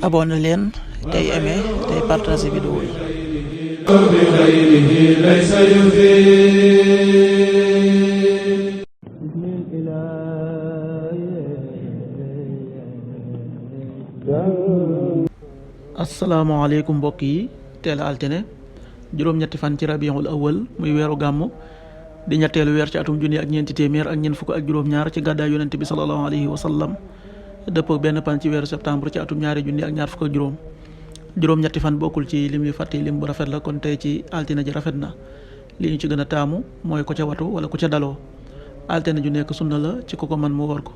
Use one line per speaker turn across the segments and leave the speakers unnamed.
abonné leen tey aimé tey partagé vidéo yi. asalaamaaleykum mbokk yi, teel a altine juróom-ñetti fan ci rabiul awal muy weeru gàmmu di ñetteelu weer ci atum junni ak ñeenti téeméer ak ñeent fukk ak juróom-ñaar ci gàddaay yonent bi sallallahu alayhi wa sallam dëppoo benn pan ci weeru septembre ci atum ñaari junni ak ñaar fukk ak juróom-ñetti fan bokkul ci lim yu fàtte lim bu rafet la, kon tey ci altine ji rafet na. li ñu ci gën a taamu mooy ko ca watu wala ku ca daloo. altine ju nekk sunna la ci ku ko man mu war ko.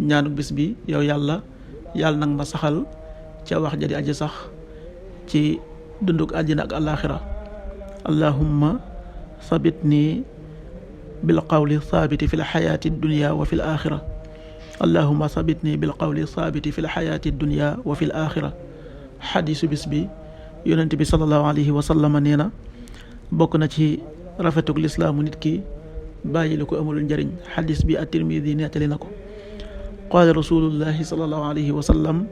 ñaanu bis bi, yow yàlla nag ma saxal ca wax ja di aji sax ci dunduk àddina ak àllaaxira. allahumma sabitni bil qawli saabiti fi l xayaati dunya wa fi l axira. allahumma sabitni bil qawli saabiti fi l xayaati dunya wa fi l axira. xadiisu bis bi, yonent bi sallallahu alayhi wa sallam nee na bokk na ci rafetuk lislaamu nit ki bàyyi lu ko amul njëriñ. xadiis bi at-Tirmidi nettali na ko. qaala rasulullahi sallallahu alayhi wa sallam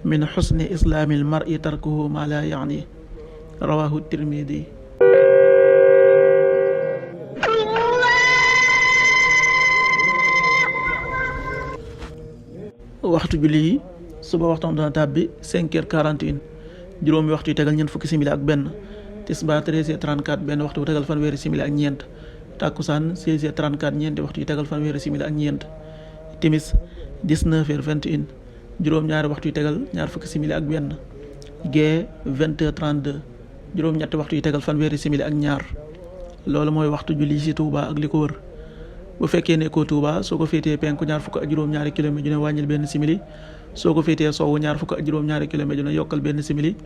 min xusni islaamil mar'i tarkuhu ma la yaani. rawahu Tirmidi. waxtu julli yi, suba waxtam dana tàbbi 5h41, juróomi waxtu yu tegal ñeent fukki simili ak benn. tisbaar 13h34, benn waxtu bu tegal fanweeri simili ak ñeent. takkusaan 16h34, ñeenti waxtu yu tegal fanweeri simili ak ñeent. timis 19h21, juróom-ñaari waxtu yu tegal ñaar fukki simili ak benn. gee 20h32, juróom-ñetti waxtu yu tegal fanweeri simili ak ñaar. loolu mooy waxtu julli ci Touba ak li ko wër. bu fekkee nekkoo Touba, soo ko féetee penku ñaar fukk ak juróom-ñaari kilomètre ju ne wàññil benn simili. soo ko féetee sowwu ñaar fukk ak juróom-ñaari kilomètre ju ne yokkal benn simili.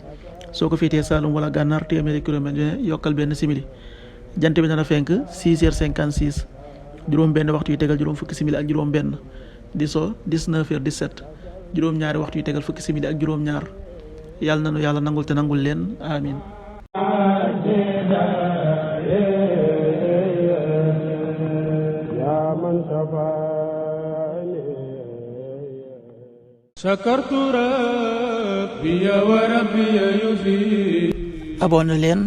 soo ko féetee Saalum wala Gànnaar téeméeri kilomètre ju ne yokkal benn simili. jant bi dana fenk 6h56, juróom benn waxtu yu tegal juróom fukki simili ak juróom benn. di so 19h17, juróom-ñaari waxtu yu tegal fukki simili ak juróom-ñaar. yàlla nanu yàlla nangul te nangul leen, amin. abonné leen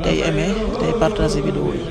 tey aimé tey partagé vidéo yi.